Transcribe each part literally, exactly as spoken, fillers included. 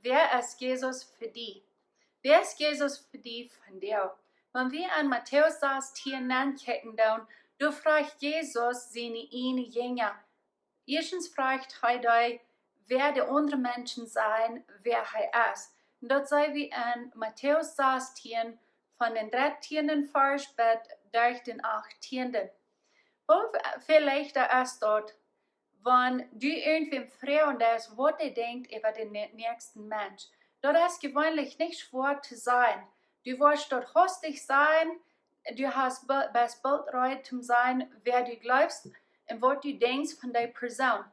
Wäa es Jesus fa die? Wäa es Jesus fa die vondoag? Wan wie aun Matäus sastieen ankjikjen doonen, doa frajcht Jesus siene ieejne Jinja. Ieeschtens frajcht hee dee, wäa de aundre Menschen sajen, wäa hee es. Un daut see wie aun Matäus sastieen, von dän dartieenden Varsch bat derch dän achtieenden. Woo väl leichta es daut, wan du irjentwäm froagen deist, waut hee denkjt äwa dän nä-, näakjsten Mensch. Daut es jeweenlich nich schwoa to sajen. Du woascht daut hastich sajen, du hast be-, best boolt reed to sajen, wäa du jleefst un waut du denkjst von dee Persoon.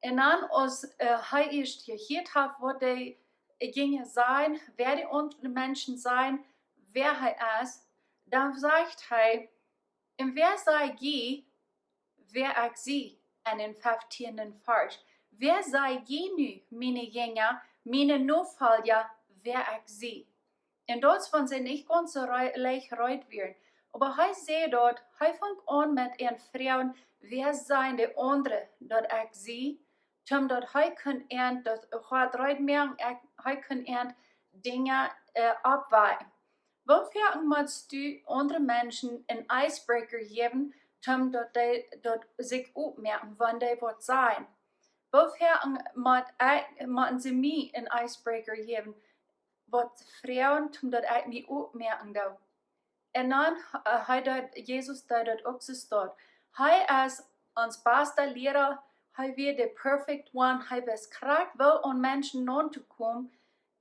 Un dan, aus, äh, hee ieescht jehieet haft, waut dee Jinja sajen, wäa de aundre Menschen sajen, wäa hee es, dan sajcht hee: "Un wäa saj jie, wäa ekj sie?" En dän fiftieenden Varsch. "Wäa saj jie nu, miene Jinja, miene Nofolja, wäa ekj sie?" Un daut es, wan see nich gaunz soo rei-, leicht reed wieren. Oba hee säd daut, hee funk aun met an froagen, wäa sajen de aundre, daut ekj sie, toom daut hee kunn an daut Hoat reed moaken, ekj-, hee kunn an Dinja, äh, oppwakjen. Woo foaken motst du aundre Menschen een icebreaker jäwen, toom daut dee daut sikj opmoaken, wan dee waut sajen? Woo foaken mott ekj, motten see mie een icebreaker jäwen, waut froagen, toom daut ekj mie opmoaken doo? Un dan, äh, hee deed, Jesus deed daut uk soo stoakj. Hee es ons basta Liera, hee wia de perfect one, hee wist krakjt woo aun Menschen nauntokomen.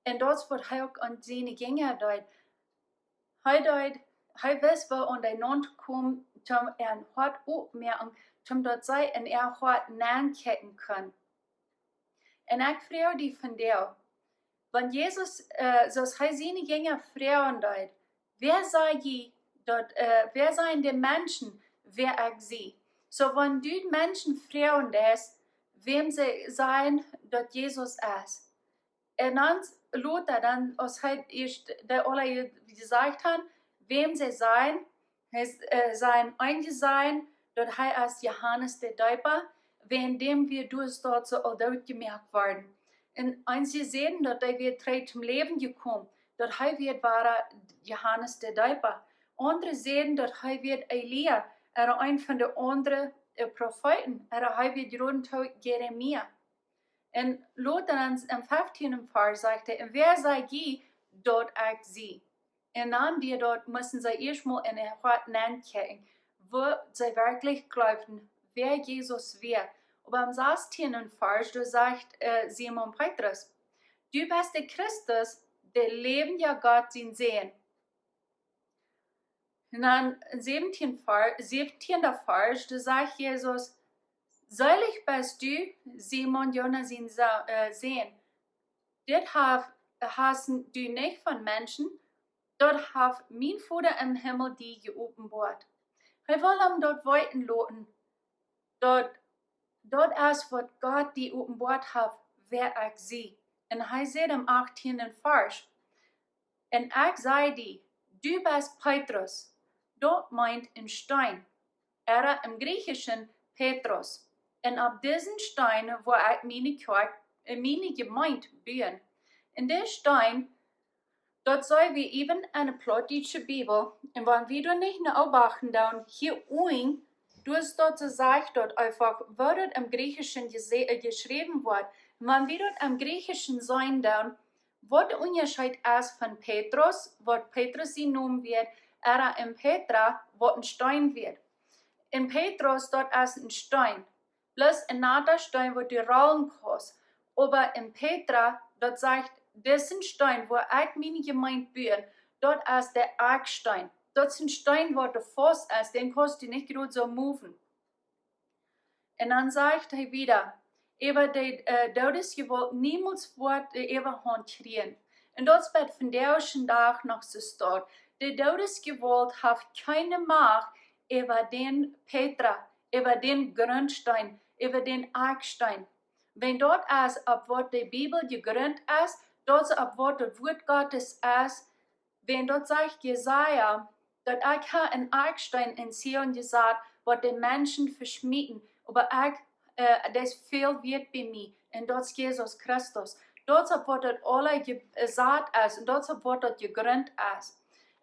Un daut es waut hee uk aun siene Jinja deed. Hee deed, hee wist woo aun dee nauntokomen, toom an Hoat opmoaken, toom daut see en äa Hoat nenkjikjen kunnen. Un ekj froag die vondoag, wan Jesus, äh, soo aus hee siene Jinja froagen deed, wäa saj jie daut, äh, wäa sajen de Menschen, wäa ekj sie? Soo, wan du Menschen froagen deist, wäm see sajen daut Jesus es. Un dan lota, dan, aus hee ieescht dee aula je-, jesajcht haud, wäm see sajen, hee s-, äh, sajen, eenje sajen, daut hee es Johanes de Deepa, wäajen däm wia doa daut soo aul doot jemoakt worden. Un eenje säden, daut hee wia trigj toom Läwen jekomen, daut hee wia wada Johanes de Deepa. Aundre säden, daut hee wia Elia, ooda een von de aundre, äh, Profeeten, ooda hee wia jroden to Jeremia. Un lota dan em fiftieenden Varsch sajcht hee: "Un wäa saj jie daut ekj sie?" Un dan, dee daut, musten see ieescht mol en äa Hoat nenkjikjen, woo see werkjlich jleewden, wäa Jesus wia. Oba em sastieenden Varsch, doa sajcht, äh, Simon Petrus: "Du best de Christus, de läwendja Gott sien Sän." Un dan em säwentieenden Var-, säwentieenden Varsch, doa sajcht Jesus: "Selig best du, Simon Jona sien Sa-, äh, Sän. Dit hab, hast du nich von Menschen, daut haft mien Voda em Himmel die jeopenboat." Hee well am daut weeten loten, daut, daut es waut Gott die openboat haft, wäa ekj sie. Un hee sajcht em achtieenden Varsch: "Un ekj saj die, du best Petrus", daut meent een Steen, ooda em Griechischen Petros. "Un opp disen Steen woa ekj miene Kjoakj, äh, miene Jemeent buen." Un dee Steen, daut saj wie iewen en de plautdietsche Bibel. Un wan wie doa nich no obachten doonen, hia unjen, doa es daut soo sajcht daut eefach, woo daut em Griechischen jese-, äh, jeschräwen woat. Un wan wie daut em Griechischen seenen doonen, waut de Unjascheet es von Petros, waut Petrus sien Nomen wia, ooda en Petra, waut een Steen wia. En Petros, daut es een Steen. Bloos een nata Steen, waut du rollen kaust. Oba en Petra, daut sajcht, disen Steen, woa ekj miene Jemeent buen, daut es de Akjsteen. Daut es een Steen, waut de faust es, dän kaust du nich jrod soo moven. Un dan sajcht hee wieda, äwa de, äh, Doodesjewault niemols woat de Äwahaunt kjrieen. Un daut es bat vondoagschen Dach noch soo stoakj. De Doodesjewault haft kjeene Macht äwa dän Petra, äwa dän Gruntsteen, äwa dän Akjsteen. Wan daut es, opp waut de Bibel jegrunt es, daut es opp waut daut Wuat Gottes es, wan daut sajcht Jesaja, daut ekj hab een Akjsteen en Zion jesat, waut de Menschen veschmieten, oba ekj, äh, dee es väl wieet bie mie, un daut es Jesus Christus. Daut es opp waut daut aula jesat es un daut es opp waut daut jegrunt es.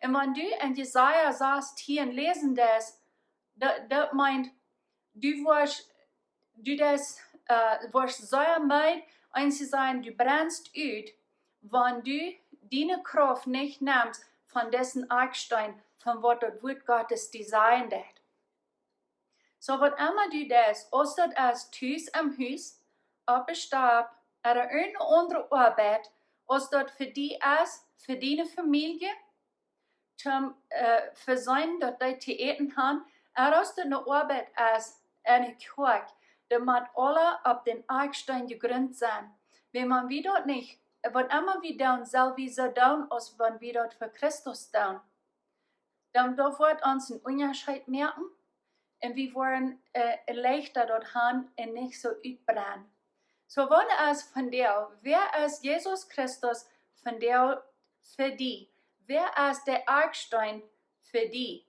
Un wan du en Jesaja sastieen läsen deist, daut, daut meent, du woascht, du deist, äh, woascht sea meed, eent to sajen, du brenst ut, wan du diene Krauft nich nemst von disen Akjsteen, von waut daut Wuat Gottes die sajen deit. Soo, waut emma du deist, aus daut es tus em Hus, opp de Stap, ooda irjent eene aundre Oabeit, aus daut fa die es, fa diene Famielje, toom, äh, fa sennen daut dee to äten han, ooda aus daut eene Oabeit es en de Kjoakj, daut mott aules opp dän Akjsteen jegrunt sennen. Wan, wan wie daut nich, waut emma wie doonen, sell wie soo doonen, aus wan wie daut fa Christus doonen. Dan, daut woat ons een Unjascheet moaken un wie woaren, äh, leichta daut han un nich soo utbrennen. Soo, waut es vondoag? Wäa es Jesus Christus vondoag fa die? Wäa es de Akjsteen fa die?